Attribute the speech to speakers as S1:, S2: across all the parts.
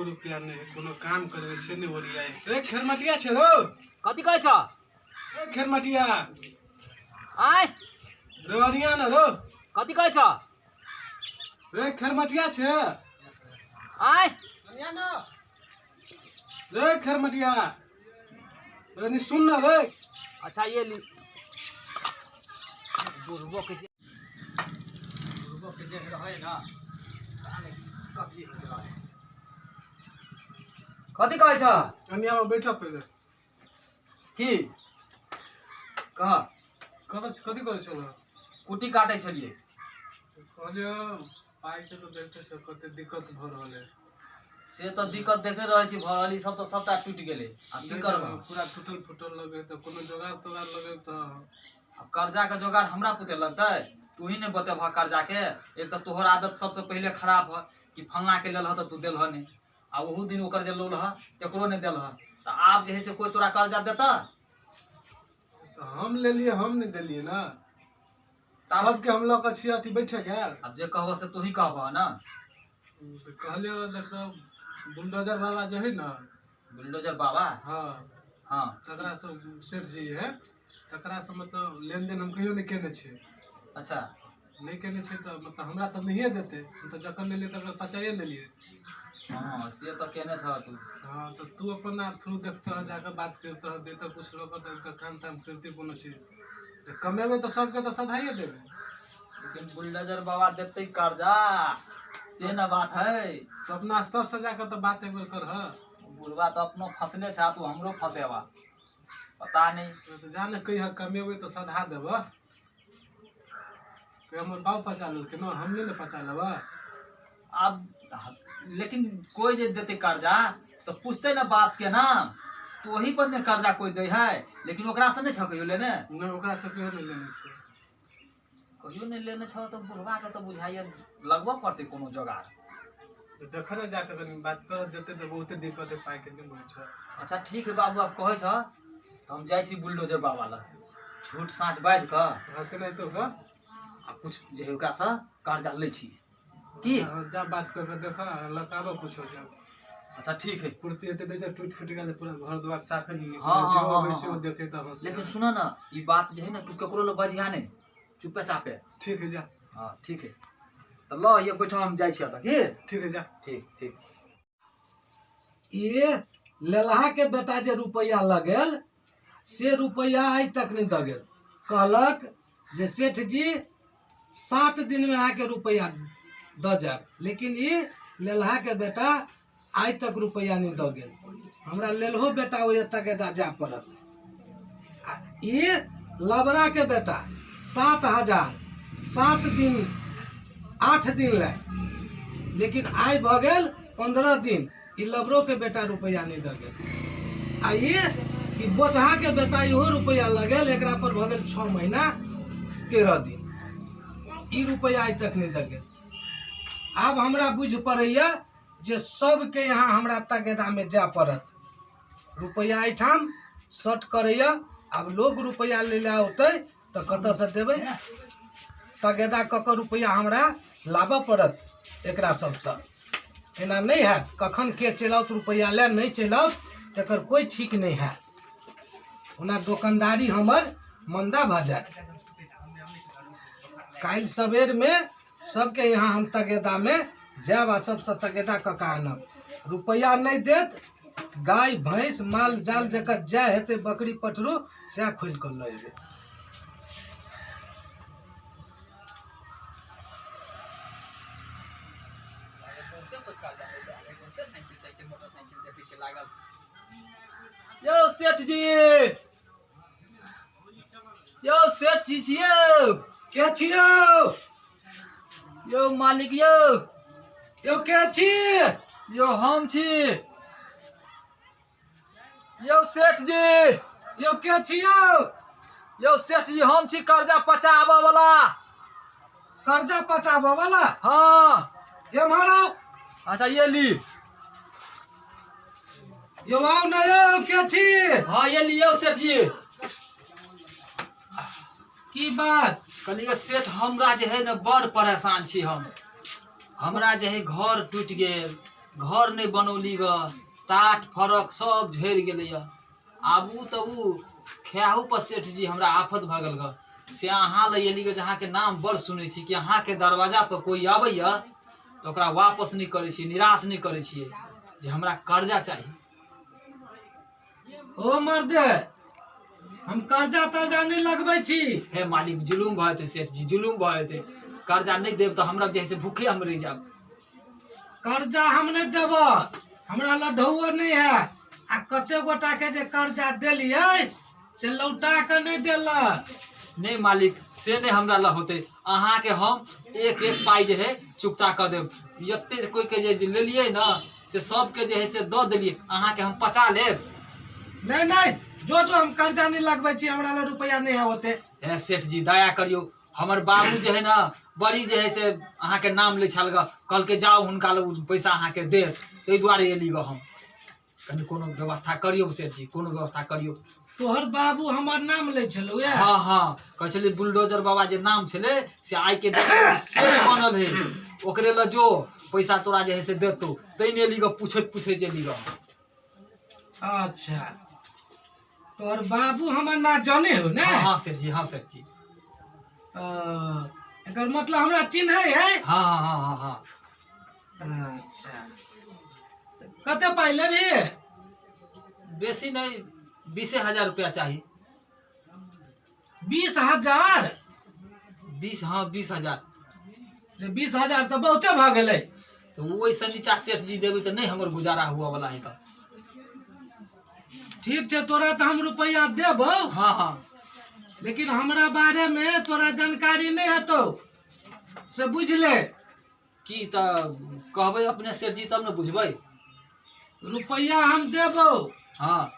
S1: एको रुपया नहि है, कोनो काम करबै से नहि ओरियाइ। रे खेरमटिया छै रौ।
S2: कथी कहै छ?
S1: रे खेरमटिया।
S2: आय।
S1: रे ओरिया न रौ।
S2: कथी कहै छ?
S1: रे खेरमटिया छै।
S2: आय।
S1: ओरिया न। रे खेरमटिया। रे नि सुन न रे।
S2: अच्छा ये ली। बुढ़बो के जे बुढ़बो के जे रहै न पता नहि कथी होइत रहै। कथी कहै छ?
S1: कनिया में बैठो पहिले।
S2: की कह?
S1: कथी कथी करै छल?
S2: कुट्टी काटै छलियै।
S1: कहलियो पाइ के तऽ देखते छ कते दिक्कत भऽ रहल है।
S2: से तऽ दिक्कत देखते रहै छी भऽ रहल, ई सब तऽ सबटा टूटि गेलै। आब की करबै?
S1: पूरा टूटल फूटल लगे तऽ कोनो जोगाड़ तोगाड़ लगे तऽ।
S2: आब कर्जाके जोगाड़ हमरा पुते लगतै? तू ही नहि बतेबह कर्जाके। एक तऽ तोहर आदत सबसँ पहिले खराब ह कि फल्लाँके लेलह तऽ तू देलह नहि, आ ओहू दिन ओकर जे लौलह तकरो नहि देलह। तऽ आब जे है से कोइ तोरा कर्जा देतह?
S1: तऽ हम लेलियै, हम नहि देलियै ने। सबके हम लऽ कऽ छियै अथी बैठे गेल।
S2: आब जे कहबह से तोही कहबह ने।
S1: तऽ कहलियै देखब बुलडोजर बाबा जे है ने।
S2: बुलडोजर बाबा?
S1: हाँ।
S2: हाँ।
S1: तकरा से सेठ जी है, तकरा से मतलब लेनदेन हम कहियो नहि केने छियै।
S2: अच्छा।
S1: नहि केने छियै तऽ मतलब हमरा तऽ नहिए देतै। हम तऽ जकर लेलियै तकर पचाइए लेलियै।
S2: हाँ से तऽ केने छह तू।
S1: हाँ तऽ तू अपना थ्रू देखतह, जाकऽ बात करतह, देतह कुछ लऽ कऽ तऽ काम ताम करतै कोनो चीज। तऽ कमेबै तऽ सबके तऽ सधाइए देबै।
S2: लेकिन बुलडोजर बाबा देतै कर्जा से न बात है।
S1: तऽ अपना स्तर से जाकऽ तऽ बात एक बेर करह।
S2: बुढ़वा तऽ अपनो फंसले छा, तू हमरो फंसेबा पता नहि।
S1: तऽ जा ने कहिह कमेबै तऽ सधा देबह। हमर बाप पचा लेलकै ने, हम नहि ने पचा लेबै।
S2: आब लेकिन कोइ जे देतै कर्जा तऽ पूछतै ने बाप के नाम, तऽ ओही पर ने कर्जा कोइ दै है। लेकिन ओकरासँ नहि छह कहियो लेने?
S1: नहि, ओकरासँ कहियो नहि लेने छियै।
S2: कहियो नहि लेने छह तऽ बुढ़वाके तऽ बुझाइए लगबऽ पड़तै कोनो जोगाड़।
S1: तऽ देखऽ ने जाकऽ कनि बात करऽ, देतै तऽ बहुते दिक्कत है पाइके, नहि बुझै छह।
S2: अच्छा ठीक है बाबू, आब कहै छह तऽ हम जाइ छी बुलडोजर बाबा लग, झूठ साँच बाजि कऽ।
S1: हाँ केनाहितो कऽ
S2: आ कुछ जे है ओकरासँ कर्जा लै छी की।
S1: हाँ जा बात कऽ के देखऽ, लऽ कऽ आबऽ कुछो जा।
S2: अच्छा ठीक है।
S1: कुर्ती एते दै छै टूटि फूटि गेल, पूरा घर द्वार साफे नहि।
S2: हाँ, हाँ, हाँ,
S1: बैसो
S2: हाँ।
S1: देखे तऽ हँस।
S2: लेकिन सुनऽ ने, ई बात जे है ने तू ककरो लग बजिहा नहि, चुपे चापे।
S1: ठीक है जा।
S2: हाँ ठीक है, तऽ लऽ ये बैठो, हम जाइ छी एतऽ की।
S1: ठीक है जा।
S2: ठीक ठीक।
S3: ये लेलहा के बेटा जे रुपैआ लगेल से रुपैआ आइ तक नहि दऽ गेल। कहलक जे सेठ जी 7 दिनमे अहाँके रुपैआ दऽ जायब, लेकिन ई लेलहा के बेटा आइ तक रुपैआ नहि दऽ गेल। हमरा लेलहो बेटा ओहि तगेदा जाय पड़त। आ ई लबड़ा के बेटा 7000 7 दिन 8 दिन लए, लेकिन आइ भऽ गेल 15 दिन, ई लबड़ो के बेटा रुपैआ नहि दऽ गेल। आ ई बोचहा के बेटा इहो रुपैआ लगेल, एकरा पर भऽ गेल 6 महीना 13 दिन, ई रुपैआ आइ तक नहि दऽ गेल। आब हमरा बुझि पड़ैया जे सबके यहाँ हमरा तगेदामे जाय पड़त। रुपैआ एहिठाम शर्ट करैया, आब लोग रुपैआ लै लए औतै तऽ कतऽसँ देबै? तगेदा कऽ कऽ रुपैआ हमरा लाबऽ पड़त एकरा सबसँ। एना नहि हैत, कखन के चलि आओत रुपैआ लए, नहि चलि आओत तकर कोइ ठीक नहि हैत। ओना दोकानदारी हमर मन्दा भऽ जायत। काल्हि सबेरमे सबके यहाँ हम तगेदामे जायब आ सबसँ तगेदा कऽ कऽ आनब। रुपैआ नहि देत, गाय भैंस माल जाल जकर जाय हेतै बकरी पठरू सएह खोलि कऽ लऽ एबै।
S2: यौ सेठ जी, यौ सेठ जी छियौ?
S3: के छियौ?
S2: यौ मालिक यौ।
S3: यौ के छी?
S2: यौ हम छी यौ सेठ जी।
S3: यौ के छियौ?
S2: यौ सेठ जी हम छी कर्जा पचाबऽ वाला।
S3: कर्जा पचाबऽ वाला?
S2: हाँ।
S3: एम्हर आउ।
S2: अच्छा ये ली।
S3: यौ आउ ने यौ, के छी?
S2: हाँ ये ली यौ सेठ जी।
S3: की बात?
S2: कहलियै सेठ हमरा जे है ने बड़ परेशान छी हम। हमरा जे है घर टूटि गेल, घर नहि बनौली ग, टाट फरक सब झड़ि गेलैए। आबू तऽ ओ खाहू पर सेठ जी हमरा आफत भऽ गेल ग। से अहाँ लग एली ग जे अहाँके नाम बड़ सुनै छी कि अहाँके दरवाजा पर कोइ आबैए तऽ ओकरा वापस नहि करै छियै, निराश नहि करै छियै, जे हमरा कर्जा चाही।
S3: ओ मर्दे, हम कर्जा तर्जा नहि लगबै छी।
S2: हे मालिक, जुलूम भऽ जेतै सेठ जी, जुलूम भऽ जेतै। कर्जा नहि देब तऽ हमरा जे है से भूखे हम रहि जायब।
S3: कर्जा हम नहि देबऽ, हमरा लग ढौओ नहि है। आ कते गोटा के जे कर्जा देलियै से लौटा कऽ नहि देलक।
S2: नहि मालिक, से नहि हमरा लग होतै। अहाँके हम एक एक पाइ जे है चुकता कऽ देब। जते कोइके जे लेलियै ने से सबके जे है से दऽ देलियै, अहाँके हम पचा लेब।
S3: नहि नहि, जो जो, हम कर्जा नहि लगबै छी, हमरा लग रुपैआ नहि है ओते।
S2: हे सेठ जी, दया करियौ। हमर बाबू जे है ने बड़ी जे है से अहाँके नाम लै छल ग, कहलकै जाउ हुनका लग पैसा अहाँके देत, ताहि दुआरे एली ग हम। कनि कोनो व्यवस्था करियौ सेठ जी, कोनो व्यवस्था करियौ।
S3: तोहर बाबू हमर नाम लै छलौ या?
S2: हँ हँ, कहै छलै बुलडोजर बाबा जे नाम छलै से आइ के डेट में सेठ बनल है, ओकरे लऽ जो, पैसा तोरा जे है से देतौ। तै ने एली ग, पूछैत पूछैत एली ग।
S3: अच्छा, तोहर बाबू हमर नाम जाने हो ने?
S2: हँ हँ सेठ जी, हँ सेठ जी।
S3: एकर मतलब हमरा चिन्है है।
S2: हँ हँ हँ हँ हँ।
S3: अच्छा, कते पाइ लेबही?
S2: बेसी नहि, 20,000 रुपया चाही।
S3: 20,000?
S2: 20, हँ, 20,000।
S3: 20,000 तऽ बहुते भऽ गेलै।
S2: तऽ ओहिसँ नीचा सेठ जी देबै तऽ नहि हमर गुजारा हुअ वाला है।
S3: ठीक छै, तोरा तऽ हम रुपैआ देबौ।
S2: हँ हँ।
S3: लेकिन हमरा बारेमे तोरा जानकारी नहि हेतौ, से बुझि ले।
S2: की तऽ कहबै अपने सेठ जी तब ने बुझबै।
S3: रुपैआ हम देबौ।
S2: हँ।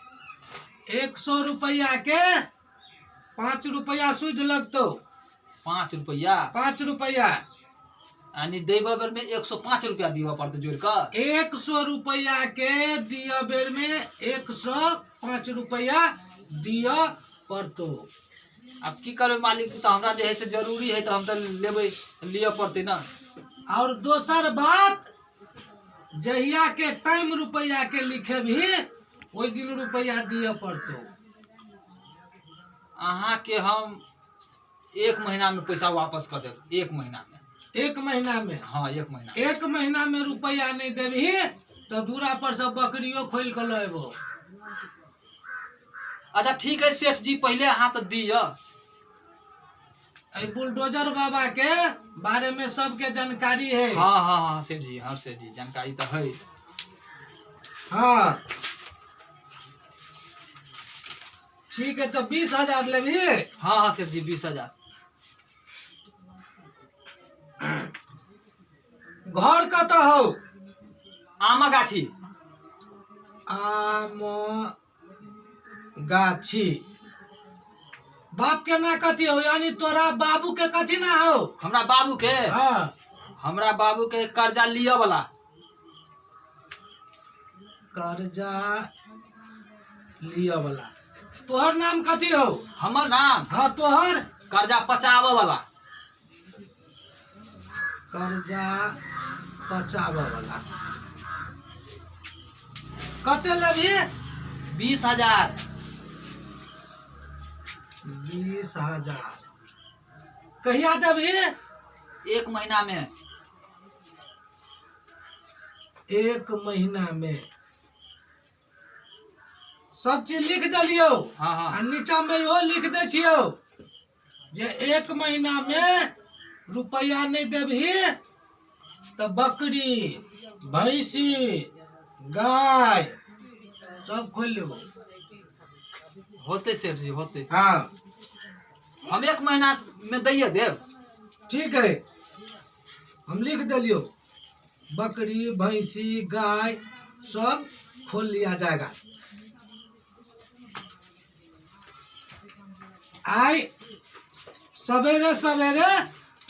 S3: 100 रुपैआ के 5 रुपैआ सूद लगतौ।
S2: 5 रुपैआ?
S3: 5 रुपैआ।
S2: यानी देबे बेर में 105 रुपया दिअ पड़तै जोड़ि कऽ।
S3: 100 रुपैआ के दिअ बेर में 105 रुपैआ दिअ पड़तौ।
S2: आब की करबै मालिक, तऽ हमरा जे है से जरूरी है तऽ हम तऽ लेबै, लिअ पड़तै ने।
S3: और दोसर बात, जहिया के टाइम रुपैआ के लिखेबही ओहि दिन रुपैआ दिअ पड़तौ।
S2: अहाँके हम 1 महीना में पैसा वापस कऽ देब, 1 महीना में।
S3: 1 महीना में?
S2: हाँ, 1 महीना।
S3: 1 महीना में रुपैआ नहीं देबही तऽ दूरा पर से बकरियो खोलि कऽ लऽ एबो।
S2: अच्छा ठीक है सेठ जी, पहले अहाँ तऽ दिअ।
S3: एहि बुलडोजर बाबा के बारे में सबके जानकारी है।
S2: हाँ हाँ हाँ सेठ जी, हाँ सेठ जी, जानकारी तऽ है।
S3: हाँ ठीक है, तो 20,000 लेबही?
S2: हाँ हाँ सेठ जी, 20,000।
S3: घर कतऽ हौ?
S2: आम गाछी।
S3: आम गाछी। बाप के ना कथी हो, यानी तोरा बाबू के कथी ना हो?
S2: हमरा बाबू के?
S3: हाँ।
S2: हमरा बाबू के कर्जा लिअ वाला।
S3: कर्जा लिअ वाला। तोहर नाम कथी हो?
S2: हमर नाम?
S3: हाँ, तोहर।
S2: कर्जा पचाबऽ वाला।
S3: कर्जा पचाबऽ वाला। कते लेबही?
S2: 20,000।
S3: 20,000। कहिया देबही?
S2: 1 महीना में।
S3: 1 महीना में। सब चीज लिख देलियौ?
S2: हाँ हाँ।
S3: आ नीचा में इहो लिख दै छियौ जे 1 महीना में रुपैआ नहीं देबही तऽ बकरी भैंसी गाय सब खोलि लेबो।
S2: होते सेठ जी, होते।
S3: हाँ।
S2: हम 1 महीना में दैये देब।
S3: ठीक है, हम लिख देलियौ, बकरी भैंसी गाय सब खोल लिया जाएगा। आइ सवेरे सवेरे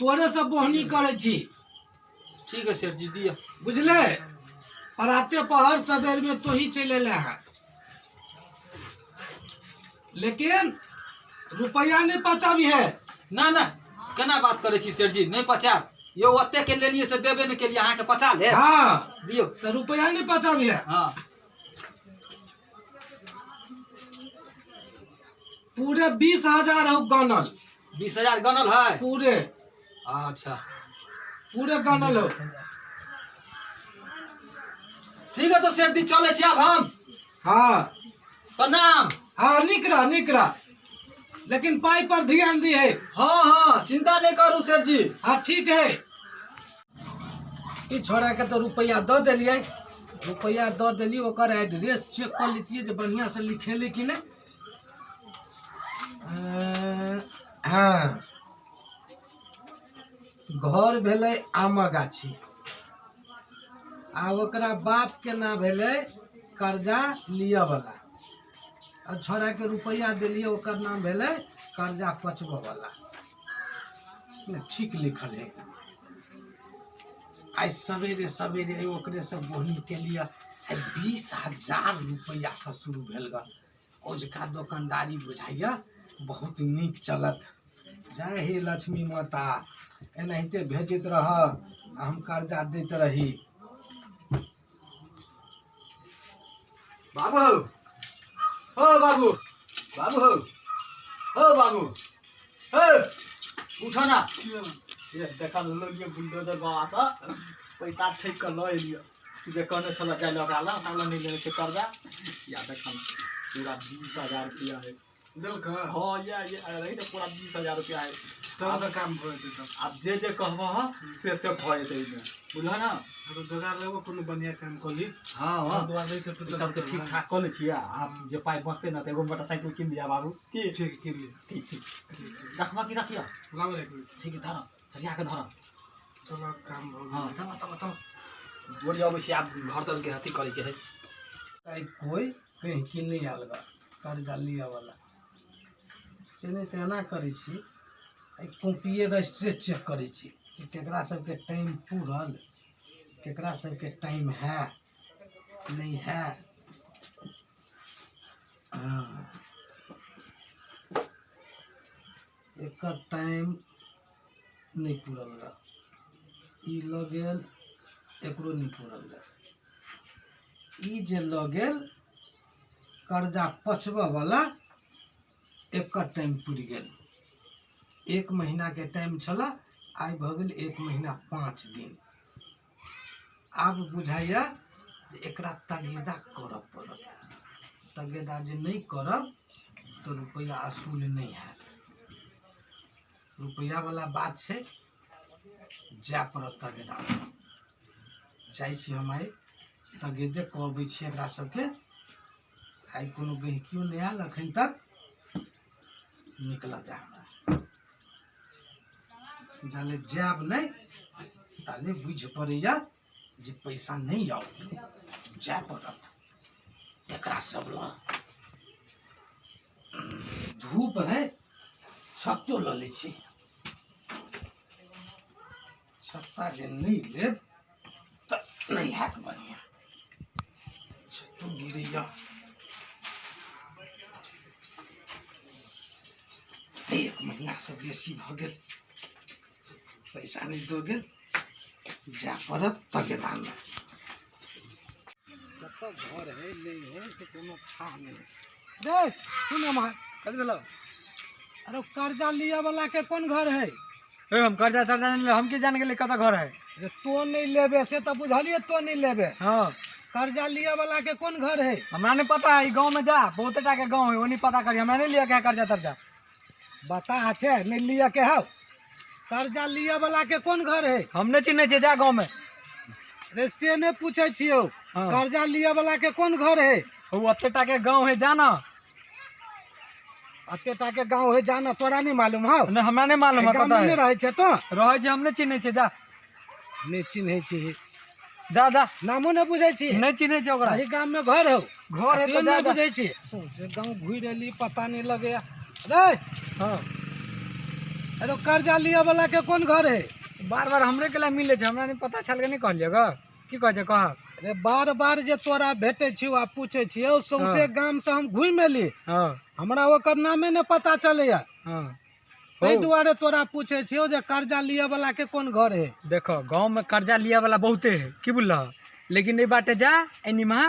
S3: तोरे से बोहनी करै छी।
S2: ठीक है सेठ जी, दिअ।
S3: बुझले, पराते पहर सवेर में तो ही चलि एले है, लेकिन रुपया नहीं पचाबी है।
S2: ना ना, केना बात करै छी सेठ जी, नहीं पचाब। यौ ओते के लेलिए से देबे नहि केलिए, अहाँके पचा ले।
S3: हाँ
S2: दियौ।
S3: तऽ रुपैआ नहि पचाबिहे।
S2: हाँ।
S3: पूरे 20,000 हो गनल।
S2: 20,000 गनल है
S3: पूरे।
S2: अच्छा
S3: पूरे गनल हो।
S2: ठीक है तो सेठ जी चले छी आब हम।
S3: हाँ।
S2: प्रणाम।
S3: हाँ निक रह निक रह, लेकिन पाई पर ध्यान दी है।
S2: हाँ हाँ चिंता नहीं करू सेठ जी।
S3: हाँ ठीक है। ई छोड़ा के तो रुपया दऽ देलियै, रुपया दऽ देली, ओकर एड्रेस चेक कऽ लेतियै जे बढ़िआँ से लिखेली कि नहि। हाँ घर भेलै आमक गाछी, आ ओकरा बाप के नाम भेलै कर्जा लिअ वाला, आ छोड़ा के रुपया देलियै ओकर नाम भेलै कर्जा पचबऽ वाला। नहि ठीक लिखल है। आइ सवेरे सवेरे ओकरे से बोहनी के लिए आइ 20,000 रुपया से शुरू भेल ग। औजका दोकानदारी बुझाइया बहुत नीक चलत। जय हे लक्ष्मी माता, एनाहिते भेजैत रह आ हम कर्जा दैत रही।
S2: बाबू हो, हो बाबू, बाबू हो, हो बाबू, हो उठो ना। ये देखा लो लिए बुलडोजर बाबा से पैसा ठेक के लऽ एलियै। जे कहने छल जाय लए ओकरा लए, ओकरा लए नहि लेने छै कर्जा। या देखा पूरा 20,000 रुपया है।
S1: देलक?
S2: हाँ या ये रही ने पूरा 20,000 रुपया है।
S1: तोरा तऽ काम भऽ जेतै तब।
S2: आब जे जे कहबह से से भऽ जेतै एहिमे, बुझलह ना?
S1: तो जोगाड़ लेबो कोनो बढ़िया काम कऽ ली।
S2: हाँ हाँ
S1: दुआर नहि तऽ
S2: ई सबके ठीक ठाक कऽ लै छियै। आब जे पाइ बचतै ने तऽ एगो मोटरसाइकिल कीन दिया बाबू की।
S1: ठीक कीन ली।
S2: ठीक ठीक रखबह की रखिया?
S1: लाबै एक मिनट।
S2: ठीक है धर सरिया के धर।
S1: चल आब काम भऽ
S2: हाँ
S1: गेल।
S2: चल चल चल बोली अबै छी आब घर तर के अथी करे के है।
S3: आइ कोइ कहीं कि नहि आयल ग कर्जा लिअ वाला, से नहि तऽ एना करै छी आइ कॉपिए रजिस्ट्रे चेक करै छी कि केकरा सबके टाइम पूरल, केकरा सबके टाइम है नहीं है। हाँ एकर टाइम नहि पूरल रह, ई लऽ गेल, एकरो नहि पूरल रह। ई जे लऽ गेल कर्जा पचबऽ वाला एकर टाइम पुरि गेल। 1 महीना के टाइम छलऽ, आइ भऽ गेल 1 महीना 5 दिन। आब बुझाइया जे एकरा तगेदा करऽ पड़त। तगेदा जे नहि करब तऽ रुपैआ असूल नहि हैत। रुपैआ वाला बात छै, जाय पड़त तगेदा। जाइ छी हम आइ तगेदे कऽ अबै छी एकरा सबके। आइ कोनो गहिकियो नहि आयल अखन तक, निकलत हमरा जाले जायब नहि ताले बुझि पड़ैया जे पैसा नहि आओत, जाय पड़त एकरा सब लग। धूप है, छत्तो लऽ लै छी। छत्ता जे नहि लेब तऽ नहि हैत बढ़िआँ। छत्तो गिरैया। 1 महीना से बेसी भऽ गेल, पैसा नहि दऽ गेल, जाय पड़त तगेदामे। कतऽ घर है नहि है से कोनो थाह नहि। रे सुन एम्हर।
S4: कथी भेलौ?
S3: अरे कर्जा लिअ वाला के कोन घर है?
S4: ए हम कर्जा तर्जा नहीं लेब, हम की जान गेली कतऽ घर है?
S3: रे तो नहीं लेबे से तऽ बुझलियै, तो नहीं लेबे।
S4: हाँ।
S3: कर्जा लिअ वाला के कोन घर है?
S4: हमरा नहीं पता है, गाँव में जा, बहुते टा के गाँव है, ओनी पता करी, हमरा नहीं लिअ के है कर्जा तर्जा।
S3: बता छै नहीं लिअ के हौ। कर्जा लिअ वाला के कोन घर है?
S4: हम नहीं चिन्है छियै, जा गाँव में।
S3: रे से नहीं पूछै छियौ।
S4: हाँ।
S3: कर्जा लिअ वाला के कोन घर है?
S4: ओ अते टा के गाँव है, जा ना।
S3: अते टा के गाँव है, जाना तोरा नहीं मालूम हौ?
S4: नहीं हमरा नहीं मालूम है,
S3: गाँव
S4: कतऽ
S3: में नहीं
S4: है।
S3: रहै छै तो?
S4: रहै छै, हम नहीं चिन्है छियै, जा।
S3: नहीं चिन्है छी?
S4: जा जा।
S3: नामो नहीं बुझै छी?
S4: नहीं चिन्है छियै ओकरा।
S3: एही गाम में घर हौ।
S4: घर है
S3: तों
S4: तो जा
S3: नहीं
S4: जा।
S3: बुझै छी? सौंसे गाँव घुरि एली, पता नहीं लगैया। रे
S4: हाँ।
S3: अरे कर्जा लिअ वाला के कोन घर है?
S4: बार बार हमरे के लिए मिले छै, हमरा नहीं पता छल के नहीं कहलियै ग। की कहै छै कह?
S3: अरे बार बार जे तोरा भेटै छियौ आ पूछै छियौ, सौंसे
S4: हाँ।
S3: गाम से हम घुमि एली,
S4: हाँ।
S3: हमरा ओकर नामे नहीं पता चलैया।
S4: हाँ।
S3: ताहि दुआरे तोरा पूछे छियौ जे कर्जा लिअ वाला के कोन घर है।
S4: देखो गाँव में कर्जा लिया वाला बहुते है की बुझलह, लेकिन एहि बाटे जा एनिमा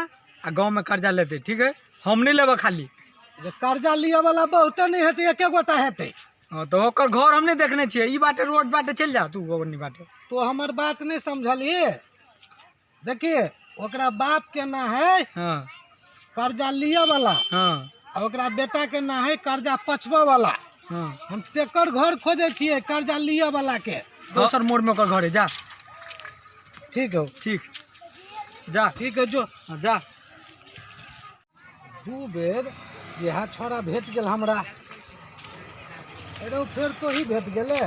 S4: आ गाँव में कर्जा लेते, ठीक है? हम नहीं लेबे खाली।
S3: जे कर्जा लिअ वाला बहुते नहीं हेतै, एके गोटा हेतै।
S4: हाँ, तो ओकर घर हम नहीं देखने छियै, ई बाटे रोड बाटे चलि जा तू ओनी बाटे।
S3: तो हमर बात नहीं समझलिए। देखिए ओकरा बाप के ना है
S4: हाँ
S3: कर्जा लिअ वाला,
S4: हाँ,
S3: आ ओकरा बेटा के ना है कर्जा पचबऽ वाला।
S4: हाँ,
S3: हम तेकर घर खोजै छियै कर्जा लिअ वाला के।
S4: दोसर मोड़ में ओकर घर है, जा।
S3: ठीक हो,
S4: ठीक, जा,
S3: ठीक है जो।
S4: हाँ, जा।
S3: 2 बेर इएह छोड़ा भेट गेल हमरा, अरे फेर तो ही भेट गेलै।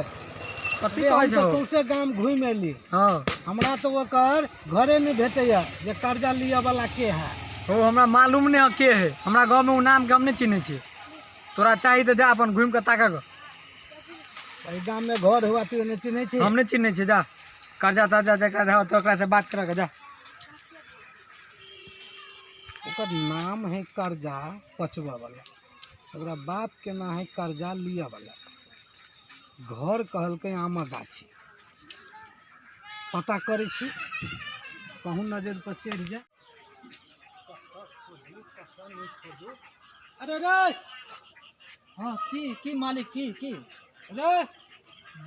S4: कथी
S3: रे,
S4: कहै
S3: हम तऽ
S4: छौ?
S3: सौंसे गाम घुमि एली,
S4: हाँ,
S3: हमरा तऽ ओकर घरे नहि भेटैया जे कर्जा लिअ वाला के है।
S4: हो हमरा मालूम नहीं है के है, हमरा गाँव में उ नाम के हम नहीं चिन्है छियै। तोरा चाही तऽ जा अपन घुमि कऽ ताकऽ गऽ।
S3: एहि गाम में घर हुआ तू नहि चिन्है छी?
S4: हम नहीं चिन्है छियै, जा कर्जा तर्जा जकरा धऽ तऽ ओकरा से बात करऽ गऽ, जा।
S3: ओकर नाम है कर्जा पचबऽ वाला, ओकरा बाप के नाम है कर्जा लिअ वाला। घर कहलकै आमक गाछी। पता करै छी कहूँ नजर पर चढ़ि जाय। अरे रे,
S2: हाँ की की मालिक की की?
S3: रे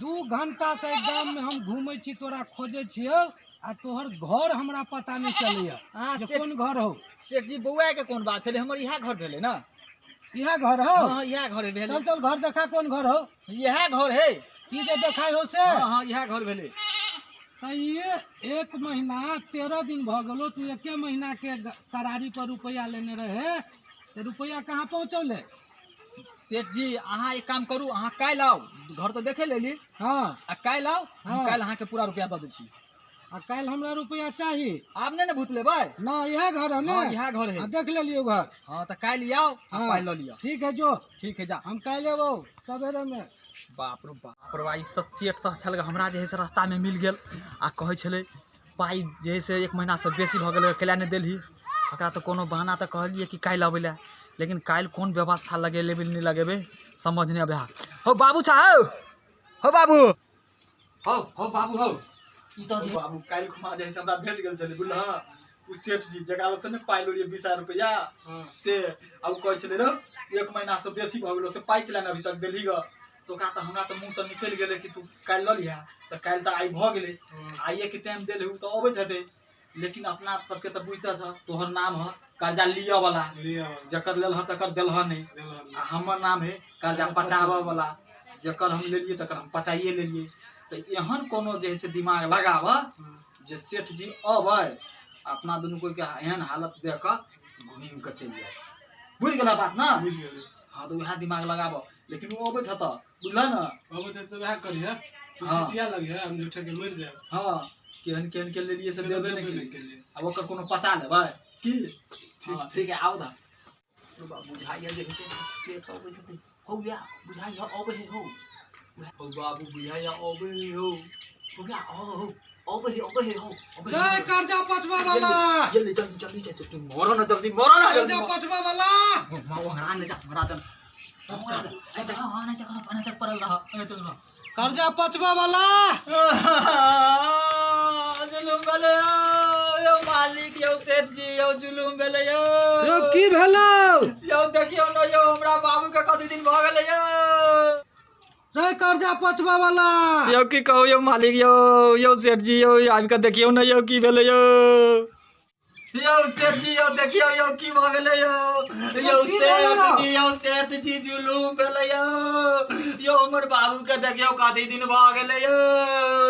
S3: 2 घंटा से गाम में हम घूमै छी, तोरा खोजै छियौ आ तोहर घर हमरा पता नहीं चलैया
S2: हाँ,
S3: जे
S2: सेठ-
S3: कोन घर हो।
S2: सेठ जी बौआ के कोन बात छलै, हमर इएह घर भेलै ने।
S3: इएह घर हो?
S2: हाँ, इएह घर भेलै।
S3: चल चल घर देखा कोन घर हो।
S2: इएह घर है।
S3: की जे देखाइ हो से?
S2: हाँ हाँ इएह घर भेलै।
S3: तऽ ये 1 महीना 13 दिन भऽ गेलो, तू एके महीना के करारी पर रुपया लेने रहे, तऽ रुपया कहाँ पहुँचौले?
S2: सेठ जी अहाँ एक काम करू, अहाँ काल्हि आउ, घर तऽ देखे लेली।
S3: हाँ,
S2: आ काल्हि आउ, हम
S3: हाँ।
S2: काल्हि अहाँके पूरा रुपया दऽ दै छी।
S3: आ काल्हि हमरा रुपया चाही।
S2: आब नहि ने भूत लेबै?
S3: ना, इएह घर है ने?
S2: हाँ, इएह घर है।
S3: आ देख लेलियौ घर।
S2: हाँ तऽ काल्हि आउ, आ
S3: हाँ।
S2: पाइ लऽ लिअ।
S3: ठीक है जो।
S2: ठीक है जा।
S3: हम काल्हि अयबौ सवेरे में।
S2: बाप रो बाप रो, ई सब सेठ तऽ छल हमरा जे है से रास्तामे मिल गेल आ कहै छलै पाइ जे है से 1 महीनासँ बेसी भऽ गेलै, कैला नहि देलही? ओकरा तऽ कोनो बहाना तऽ कहलियै कि काल्हि अबै लए, लेकिन काल्हि कोन व्यवस्था लगेबै नहि लगेबै समझ नहि अबै। हौ बाबू छा, हौ हौ बाबू, हौ हौ बाबू, हौ ई तऽ बाबू काल्हि खुमा जे है से हमरा भेट गेल छलै, बुझलह? ओ सेठ जी जकरा से ने पाइ लेलियै 20,000 रुपैआ से, आ ओ कहै छलै रौ 1 महीनासँ बेसी भऽ गेलो से पाइ कैला नहि अभी तक देलही गऽ? तऽ ओकरा तऽ हमरा तऽ मुँहसँ निकलि गेलै कि तू काल्हि लऽ लिहऽ, तऽ काल्हि तऽ आइ भऽ गेलै, आइएके टाइम देल ओ तऽ अबैत हेतै। लेकिन अपना सबके तऽ बुझते छह, तोहर नाम ह कर्जा लिअ वाला, जकर लेलह तकर देलह नहि, आ हमर नाम है कर्जा पचाबऽ वाला, जकर हम लेलियै तकर हम पचाइए लेलियै। तऽ एहन कोनो जे है से दिमाग लगाबऽ जे सेठ जी अबै अपना दुनू कोइके एहन हालत देख कऽ घुमि कऽ चलि जाय, बुझि गेलह बात ने?
S1: बुझि गेलियै।
S2: हाँ तऽ उएह दिमाग लगाबऽ, लेकिन ओ अबैत हेतऽ, बुझलह ने?
S1: अबैत हेतै तऽ वएह करिहे, तू
S2: हाँ।
S1: चिचिया लगिहे, हम झूठे के मरि जायब।
S2: हाँ, केहन केहन के लेलियै से देबे नहि
S1: देबे
S2: केलियै।
S1: नहि केलियै।
S2: आब ओकर कोनो पचा लेबै की?
S1: ठीक,
S2: हाँ, ठीक है आउ दा। बुझाइया जे है से सेठ अबैत हेतै। हौ या बुझाइया अबै है, हौ हौ बाबू बुझाइया अबै है, हौ हौ या हौ अबै है, अबै है, हौ अबै है।
S3: रे कर्जा पचबऽ वाला,
S2: जल्दी जल्दी जल्दी जा, तू मरो ना जल्दी, मरो ना जल्दी।
S3: कर्जा पचबऽ वाला।
S2: ओंघरा नहि जा, ओंघरा दे, ओंघरा दे। नहीं तक, हाँ, नहीं तक, नहीं तक पड़ल रह, नहीं तक रह।
S3: कर्जा पचबऽ वाला।
S2: जुलुम भेलै यौ मालिक, यौ सेठ जी, यौ जुलुम भेलै यौ।
S3: रौ की भेलौ?
S2: यौ देखियौ ने यौ, हमरा बाबू के कति दिन भऽ गेलै यौ।
S3: रे कर्जा पचबऽ वाला।
S2: यौ की कहू यौ मालिक, यौ यौ सेठ जी, यौ आबि कऽ देखियौ ने यौ की भेलै यौ। यौ सेठ जी, यौ देखियौ यौ की भऽ गेलै यौ। यौ
S3: की भेलै
S2: सेठ
S3: रौ?
S2: जी, यौ सेठ जी जुलुम भेलै यौ। यौ हमर बाबू के देखियौ कति दिन भऽ गेलै यौ,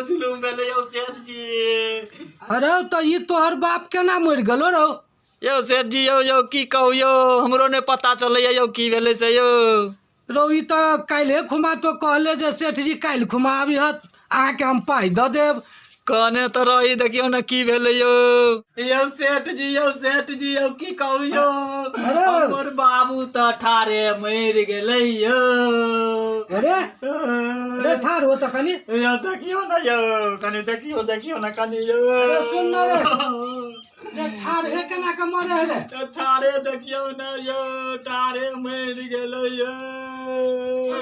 S2: जुलुम भेलै यौ सेठ जी।
S3: अरे तऽ ई तोहर बाप केना मरि गेलो रौ?
S2: यौ सेठ जी, यौ यौ की कहू यौ, हमरो नहि पता चलैया यौ की भेलै से यौ।
S3: रौ ई तऽ काल्हिए खुमा तो कहले जे सेठ जी काल्हि खुमा आबिहत, अहाँके हम पाइ दऽ देब।
S2: कहने तऽ रही, देखियौ ने की भेलै यौ। यौ सेठ जी, यौ सेठ जी, यौ की कहू यौ,
S3: अरे।
S2: हमर बाबू तऽ ठारे मरि गेलै यौ।
S3: अरे अरे ठार हो तऽ कनि।
S2: यौ देखियौ ने यौ, कनि देखियौ, देखियौ ने कनि यौ।
S3: अरे सुन ने रे, रे ठार हे केना के मरे हे रे?
S2: ठारे देखियौ ने यौ, ठारे मरि गेलै यौ।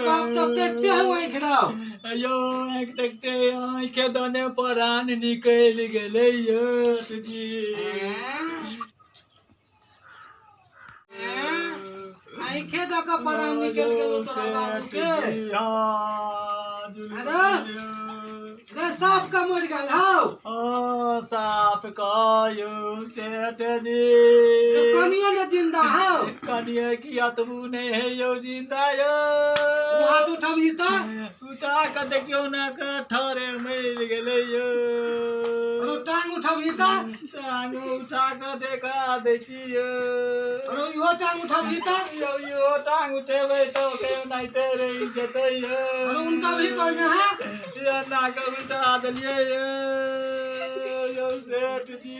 S3: बाप तो देखते हो आँखि रहो।
S2: यौ आँखि देखते आँखि दने परान निकलि गेलै यौ जी।
S3: आँखे दऽ कऽ परान निकलि गेलो तोरा बाबू के। अरे रे साफ का मरि गेल हौ।
S2: ओ साफ कयौ सेठ जी।
S3: कनियो ने जिंदा हौ।
S2: कनिए की अतबू नहि है यौ जिंदा यौ।
S3: हाथ उठबही तऽ
S2: उठा कऽ देखियौ ने ठरे मरि गेलै यौ।
S3: अरे टांग उठबही तऽ
S2: टांग उठा कऽ देखा दै छी यौ।
S3: अरे इहो टांग उठबही तऽ
S2: यौ इहो टांग उठेबै तऽ ओकरे ओनाहिते रहि जेतै यौ।
S3: अरे उनटबही तऽ ओहिमे है।
S2: एना कऽ उठा देलियै यौ यौ सेठ जी।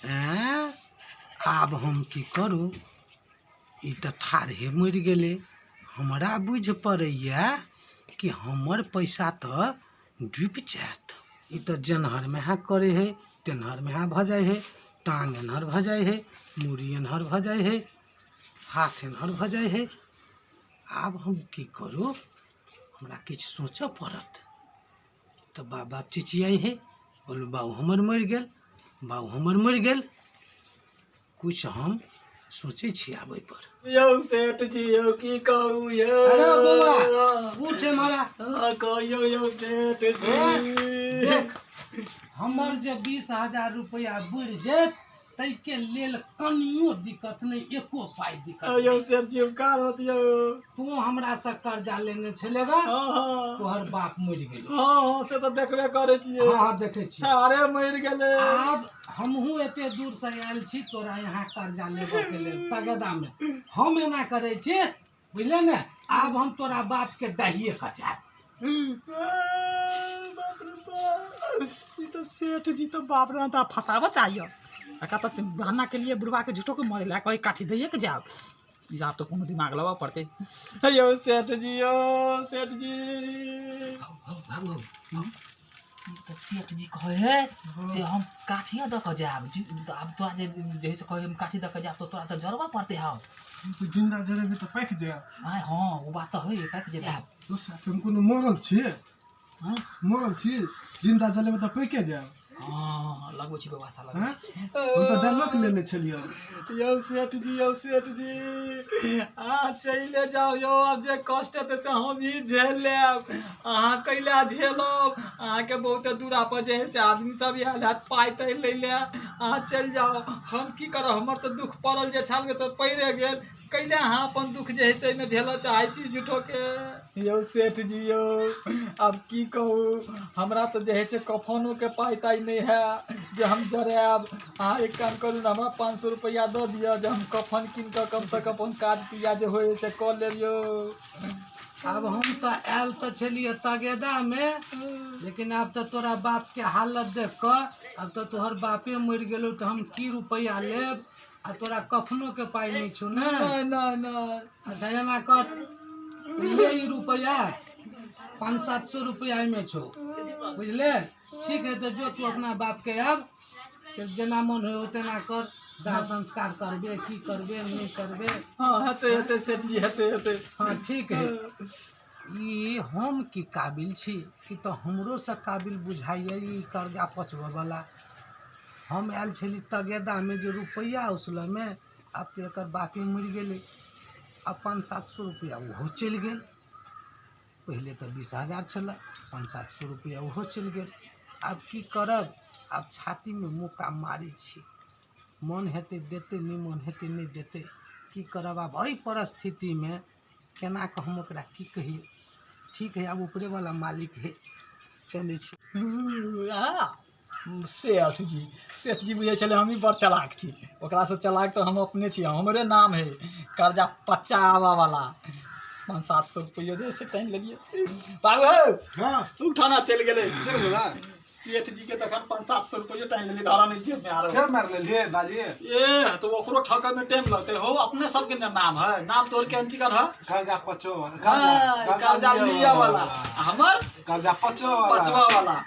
S3: ऐं आब हम की करू, ई तऽ ठाढ़े मरि गेलै। हमरा बुझि पड़ैए कि हमर पैसा तऽ डूबि जायत। ई तऽ जेनहरमे हाँ करै हइ तेनहरमे हाँ भऽ जाइ हइ, टाँग एन्हर भऽ जाइ हइ, मूड़ी एन्हर भऽ जाइ हइ, हाथ एन्हर भऽ जाइ हइ। आब हम की करू, हमरा किछु सोचऽ पड़त। तऽ बाप बाप चिचियाइ हइ, बोलू बाबू हमर मरि गेल, बाबू हमर मरि गेल। किछु हम सोचै छी आब ओहिपर।
S2: यौ सेठ जी यौ की कहू यौ।
S3: अरे बौआ उठ मारा।
S2: हाँ, कहियौ यौ सेठ जी।
S3: देख हमर जे 20,000 रुपैआ बुड़ि जेत ताहिके लेल कनियो दिक्कत नहि, एको पाइ दिक्कत
S2: यौ सेठ जी उपकार होत यौ।
S3: तू हमरा से कर्जा लेने छले गा,
S2: हाँ हाँ
S3: तोहर बाप मरि गेलो।
S2: हाँ हाँ से तऽ देखबे करै छियै।
S3: हाँ हाँ देखै छियै।
S2: अरे मरि गेलै।
S3: आब हमहूँ एते दूर से आयल छी तोरा यहाँ कर्जा लेबऽ के लेल तगेदा में। हम एना करै छी बुझले ने, आब हम तोरा बाप के दहिए कचाब।
S2: बाप रे बाप, ई तऽ सेठ जी तऽ बाप रे तऽ फंसाबऽ चाहिए। एकरा तऽ बहाना के लिए बुढ़वा के झूठो के मरे ला कहीं काठी दैये के जाब। ई आब तऽ कोनो दिमाग लगबऽ पड़तै। यौ सेठ जी यौ सेठ जी।
S5: बाबू तऽ सेठ जी कहै है से हम काठिए दऽ कऽ जायब। आब तोरा जे जे से कहै हम काठी दऽ कऽ जायब तऽ तोरा तऽ जरबऽ पड़तै हौ।
S1: तू जिंदा जरेबी तऽ पाकि जायब।
S5: आँय हँ ओ बात तऽ है, पाकि जेबै।
S1: दोस्त हम कोनो मरल छियै?
S5: हँ?
S1: मरल छियै, जिंदा जलेबै तऽ पाकि जायब।
S5: हँ लगबै छी व्यवस्था लगबै
S1: हँ?
S5: छी।
S1: हम तऽ डायलॉग लेने छलियै।
S2: यौ सेठ जी यौ सेठ जी अहाँ चलि जाउ यौ, आब जे कष्ट हेतै से हम ही झेल लेब, अहाँ कैला झेलब। अहाँके बहुते दूरा पर जे है से आदमी सब आयल हैत पाइ ताइ लै लए, अहाँ चलि जाउ। हम की करब, हमर तऽ दुःख पड़ल जे छल से पड़िए गेल। कैला अहाँ अपन दुःख जे है से एहिमे झेलऽ चाहै छी झूठोके। यौ सेठ जी यौ आब की कहू, हमरा तऽ जे है से कफनोके पाइ ताइ नहि है जे हम जरायब। अहाँ एक काम करू ने, हमरा 500 रुपैआ दऽ दिअ जे हम कफन कीन कऽ कमसँ कम अपन काज क्रिया जे होइ है से कऽ लेब यौ।
S3: आब हम तऽ आयल तऽ छलियै तगेदामे, लेकिन आब तऽ तोरा बापके हालत देख कऽ आब तऽ तोहर बापे मरि गेलौ तऽ हम की रुपैआ लेब। आ तोरा कफनो के पाइ नहि छौ ने?
S2: नहि नहि नहि।
S3: अच्छा एना कर, ले ई रुपैआ 500-700 रुपैआ एहिमे छौ, बुझले? ठीक है तऽ जो तू अपना बाप के आब से जेना मन हो तेना कर, दाह संस्कार करबे की करबे नहि करबे।
S2: हाँ हेतै हेतै सेठ जी हेतै हेतै।
S3: हाँ ठीक है। ई हम की काबिल छी, ई तऽ हमरोसँ काबिल बुझाइए ई कर्जा पचबऽवला। हम आयल छली तगेदामे जे रुपैआ उसलऽमे, आब तऽ एकर बापे मरि गेलै, आब 500-700 रुपैआ ओहो चलि गेल। पहिले तऽ 20,000 छलए, 500-700 रुपैआ ओहो चलि गेल। आब की करब, आब छातीमे मुक्का मारै छी, मन हेतै देतै, नहि मन हेतै नहि देतै, की करब आब एहि परिस्थितिमे केना कऽ हम ओकरा की कहियै। ठीक है, आब ऊपरेवला मालिक है, चलै छी।
S2: सेठ जी सेठ जी बुझै छलै हमही बड़ चलाक छी, ओकरासँ चलाक तऽ हम अपने छी। हमरे नाम है कर्जा पचाबऽवला। 500-700 रुपैआ जे से टानि लेलियै। बाबू हौ
S1: हाँ
S2: उठाना चलि गेलै।
S1: चलि गेलै।
S2: सेठ जी के तखन 500-700 रुपैआ टानि लेलियै, धरा नहि जेबमे आरो।
S1: फेर मारि लेलियै बाजी।
S2: ए तो ओकरो ठकै में टाइम लगतै हो। अपने सबके ने नाम है, नाम तोहर केहन चिकन है?
S1: कर्जा पचो
S2: हाँ, कर्जा लिअ वाला, हमर
S1: कर्जा पचो
S2: पचवा वाला।